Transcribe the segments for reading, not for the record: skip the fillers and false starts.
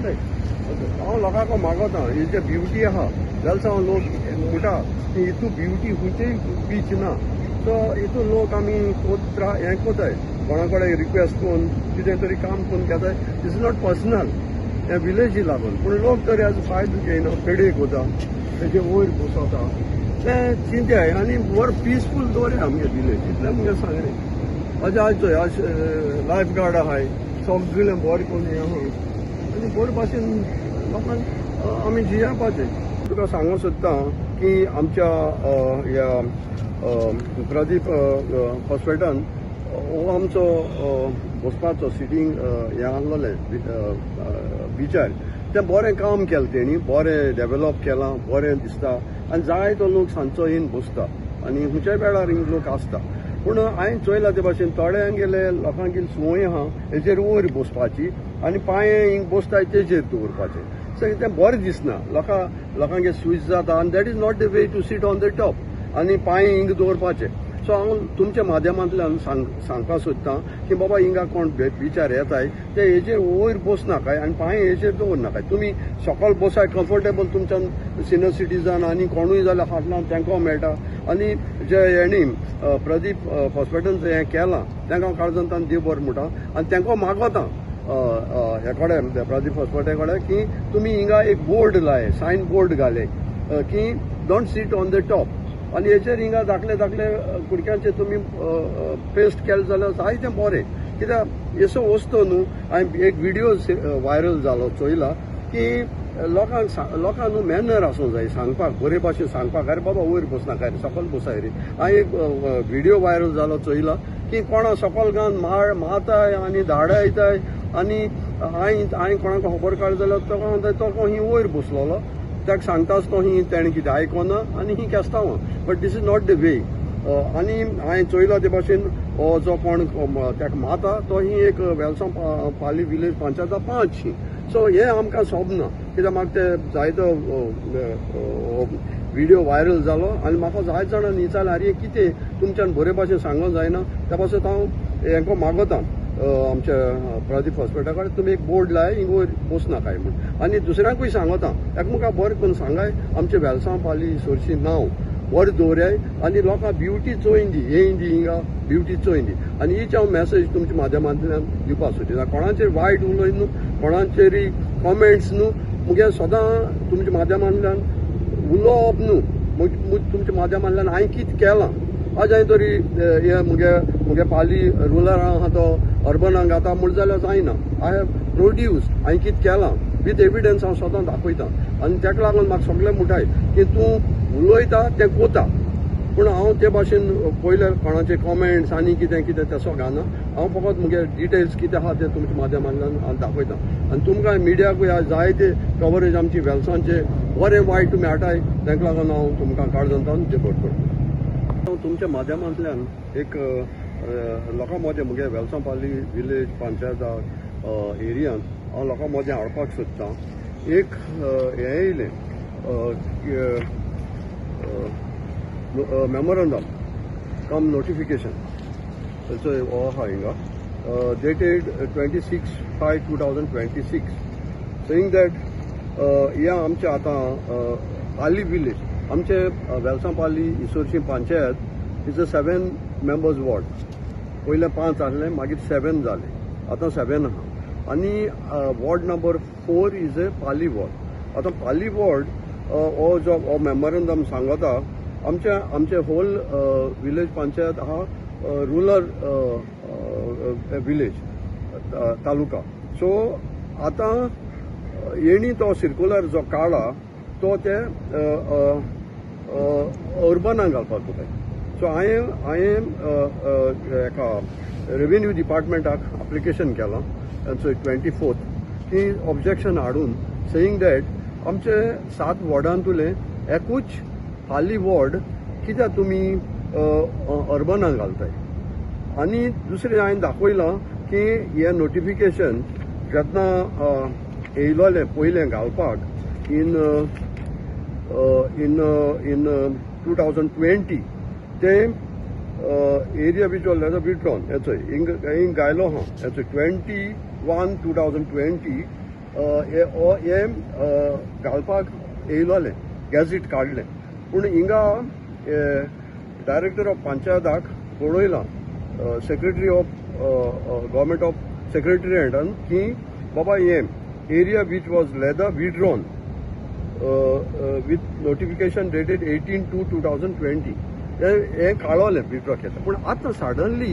घालताय. हांव लोकांक मागोता, ही जे ब्युटी आहा वेलसांव लोक म्हणटा की हितू ब्युटी खंयचेय बीच ना. सो हितून लोक आमी कोत्रा हें कोताय, कोणा कडेन रिक्वेस्ट करून कितें तरी काम करून घेताय. Is not personal, हें विलेजी लागून. पूण लोक तर हेजो फायदो घेयना, पेडयेक वता, तेजे वयर बसता, तें चिंत्याय. आनी बरो पिसफूल दवरया आमगे विलेज, इतलें मुगे सांगणें. अशें आयज चोय, आज लायफ गार्ड आहाय, सगळें बरें करून हें आहा आनी बरे भाशेन लोकांक आमी जियेवपाचें. तुका सांगूंक सोदता की आमच्या ह्या प्रदीप हॉस्पिटलान हो आमचो बसपाचो सिटींग हें आहलोलें बिचार, तें बरें काम केलें तेणी, बरें डेवलप केलां, बरें दिसता आनी जायतो लोक सांजचो येवन बसता आनी खंयच्याय वेळार हिंग लोक आसता. पूण हांवें चोयलां ते भाशेन थोड्यांगेले लोकांगेली संवय आहा हेजेर वयर बसपाची आनी पांये हिंग बसताय तेजेर दवरपाचे. सो तें बरें दिसना, लोकांगे स्विच जाता आनी that is not the way to sit on the top आनी पांये हिंग दवरपाचे. सो हांव तुमच्या माध्यमांतल्यान सांगपाक सोदतां की बाबा हिंगा कोण बिचार येताय ते हेजेर वयर बसनाकाय आनी पांये हेजेर दवरनाकाय. तुमी सकयल बसाय कम्फर्टेबल, तुमच्यान सिनियर सिटीजन आनी कोणूय जाल्यार फाटल्यान तांकां मेळटा. आनी जे हेणी प्रदीप हॉस्पिटल हें केलां तांकां हांव काळजांतल्यान देव बरें म्हणटा आनी तांकां मागोता हे कडेन, प्रदीप हॉस्पिटल कडेन, की तुमी हिंगा एक बोर्ड लाय, सायन बोर्ड घाले की don't sit on the top. आनी हेचेर हिंगा धाकले धाकले कुडक्यांचे तुमी पेस्ट केले जाल्यार जायतें बरें. कित्याक येसो वस्तू न्हू, हांवें एक विडियो व्हायरल जालो चोयला की लोकांक लोकांक न्हू मॅनर आसूंक जाय सांगपाक, बरे भाशेन सांगपाक, अरे बाबा वयर बसनाका रे, सकयल बसाय रे. हांवें एक विडियो व्हायरल जालो चोयला की कोणा सकयल घालून मारताय आनी धाडायताय आनी हांवें कोणाक खबर काडली जाल्यार तो ही वयर बसलोलो, ताका सांगताच तो ही तेणें कितें आयकोना आनी ही केस्तांवां. But this is not the way. आनी हांवें चोयला ते भाशेन हो जो कोण ताका मारता तो ही एक वेलसांव पाली विलेज पंचायता पांच ही. सो हें आमकां सोबना, कित्याक म्हाका ते जायतो विडियो व्हायरल जालो आनी म्हाका जायते जाणांनी विचारलें, आरे कितें तुमच्यान बरे भाशेन सांगूंक जायना. त्या पासत हांव हेंको मागोता आमच्या प्रदीप हॉस्पिटला कडेन, तुमी एक बोर्ड लाय हिंग वयर बसनाकाय म्हूण. आनी दुसऱ्यांकूय सांगता एकमेका बरें करून सांगाय, आमचे वेलसांव पाली सोरशी नांव बरें दवराय आनी लोकांक ब्युटी चोयन दी, येयन दी हिंगा ब्युटी चोयन दी. आनी हीच हांव मॅसेज तुमच्या माध्यमांतल्यान दिवपाक सोदता. कोणाचेर वायट उलय न्हू, कोणाचेरय कॉमेंट्स न्हू, मुगे सदां तुमच्या माध्यमांतल्यान उलोवप न्हू, तुमच्या माध्यमांतल्यान हांवें कितें केलां. आज हांवें तरी हे मुगे मुगे पाली रुरल आहा तो अर्बनाक घाता म्हूण जाल्यार जायना. I have produce, हांवें कितें केलां विथ एविडन्स हांव सदां दाखयता. आनी ताका लागून म्हाका सगळे म्हणटाय की तूं उलयता तें कोता, पूण हांव ते भाशेन पयले कोणाचे कॉमेंट्स आनी कितें कितें तसो घालना. हांव फकत मुगे डिटेल्स कितें आहा ते तुमच्या माध्यमांतल्यान हांव दाखयता. आनी तुमकां मिडियाकूय आज जायते कवरेज आमची वेलसांचे बरें वायट तुमी हाडटाय, ताका लागून हांव तुमकां काळजांतल्यान देव करता. हांव तुमच्या माध्यमांतल्यान एक लोकां मदें मुगे वेलसांव पाली विलेज पंचायता एरियांत हांव लोकां मदें हाडपाक सोदतां. एक हें येयलें मेमोरंडम कम नोटिफिकेशन हो आहा हिंगा dated 26/5/2026, saying that हे आमचे आतां पाली विलेज, आमचे वेलसांव पाली इसोरशी panchayat is a 7 members ward. पयले 5 आहले, मागीर 7 जाले, आतां 7 आहा. आनी ward number 4 is a Pali ward. आतां पाली वॉर्ड हो जो हो मेमोरंडम सांगता, आमचे आमचे होल विलेज पंचायत आहा रुरल विलेज तालुका. सो आतां येणी तो सिर्कुलर जो काडला तो ते अर्बनाक घालपाक जाय. सो हांवें एका रेवेन्यू डिपार्टमेंटाक एप्लिकेशन केलां 24 की ऑब्जेक्शन हाडून, सेईंग that आमचे 7 वॉर्डांतुले एकूच पाली वॉर्ड कित्याक तुमी अर्बनाक घालताय. आनी दुसरें हांवें दाखयलां की हें नोटिफिकेशन जेन्ना येयलोलें पयलें घालपाक इन इन इन 2020, तें एरिया which was withdrawn. हेचो हिंग हिंग गायलो आहा हेचो 21/2020. हें घालपाक येयलोलें, गॅझीट काडलें. पूण हिंगा डायरेक्टर ऑफ पंचायताक कळयलां सेक्रेटरी ऑफ गव्हर्मेंट ऑफ सेक्रेटरिएटान की बाबा हें area which was leather withdrawn with notification dated 18/2/2020 हें कळोलें विड्रॉ केलें. पूण आतां सडनली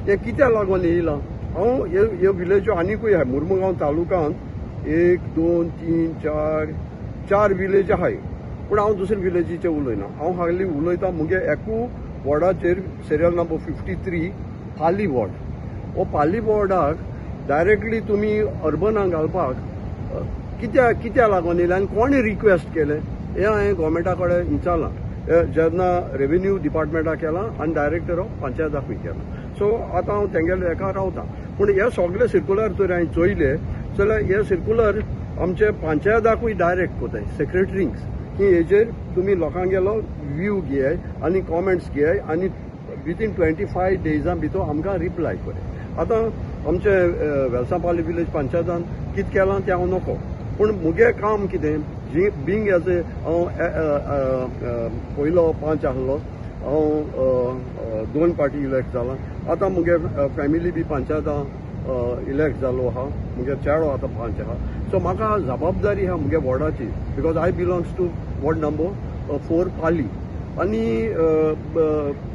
हें कित्याक लागून येयलां? हांव हे विलेज्यो आनिकूय आहाय मुर्मुगांव तालुकांत, एक, दोन, तीन, चार, चार विलेज आहाय. पूण हांव दुसरे विलेजीचे उलयना, हांव हाली उलयता मुगे एकू वॉर्डाचेर, सिरियल नंबर 53, पाली वॉर्ड. हो पाली वॉर्डाक डायरेक्टली तुमी अर्बनाक घालपाक कित्याक लागून येयलें आनी कोणें रिक्वेस्ट केलें हें हांवें गोवोरमेंटा कडेन विचारलां जेन्ना रेवेन्यू डिपार्टमेंटाक केलां आनी डायरेक्टर ऑफ पंचायताकूय केलां. सो आतां हांव तेंगेले हेका रावता. पूण हे सगळे सिर्कुलर तर हांवें चोयले जाल्यार हे सिर्कुलर आमचे पंचायताकूय डायरेक्ट कोताय सेक्रेटरींक की हेजेर तुमी लोकांगेलो व्यू घेयाय आनी कॉमेंट्स घेयाय आनी विथीन 25 डेजां भितर आमकां रिप्लाय कराय. आतां आमचे वेलसांपाली विलेज पंचायतान कितें केलां तें हांव नको, पूण मुगे काम कितें जी बींग एज ए हांव पयलो पंच आहलो, हांव दोन पार्टी इलेक्ट जाला. आतां मुगे फॅमिली बी पंचायतां इलेक्ट जालो आहा, मुगे चेडो आतां पंच आहा. सो म्हाका जबाबदारी आहा मुगे वॉर्डाची, because I belongs to ward number 4 Pali. आनी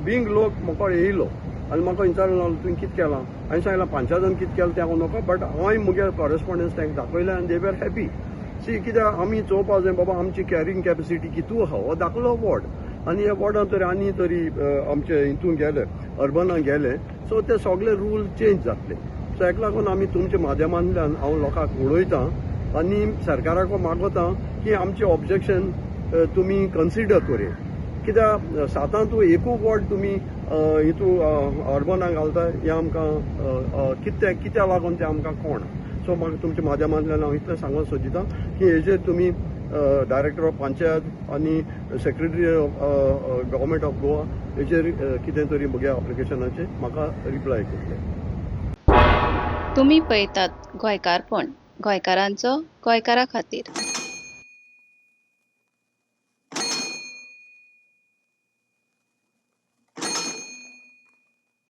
बींग लोक म्हाका येयलो आनी म्हाका विचारलो तुवें कितें केलां, हांवें सांगलां पंचायतान कितें केलां तें हांव नको, बट हांवें मुगे कॉरेस्पोंडन्स तांकां दाखयलें आनी they were happy. सी कित्याक आमी चोवपा जाय बाबा आमची कॅरिंग कॅपेसिटी कितू आहा. हो धाकलो वॉर्ड आनी ह्या वॉर्डान तर आनी तरी आमचे हितून गेले अर्बनाक गेले, सो ते सगळे रूल चेंज जातले. सो हेका लागून आमी तुमच्या माध्यमांतल्यान हांव लोकांक उलयतां आनी सरकाराक मागोता की आमचें ऑब्जेक्शन तुमी कन्सिडर करूया. कित्याक सातांतू एकू वॉर्ड तुमी हितू अर्बनाक घालता हें आमकां कितें कित्याक लागून तें आमकां कोण. सो म्हाका तुमच्या माध्यमांतल्यान हांव इतलें सांगूंक सोदिता की हेजेर तुमी डायरेक्टर ऑफ पंचायत आनी सेक्रेटरी गव्हर्मेंट ऑफ गोवा हेजेर कितें तरी म्हगे एप्लिकेशनाचेर म्हाका रिप्लाय करतले. तुमी पळयतात गोंयकारपण, गोंयकारांचो गोंयकारा खातीर.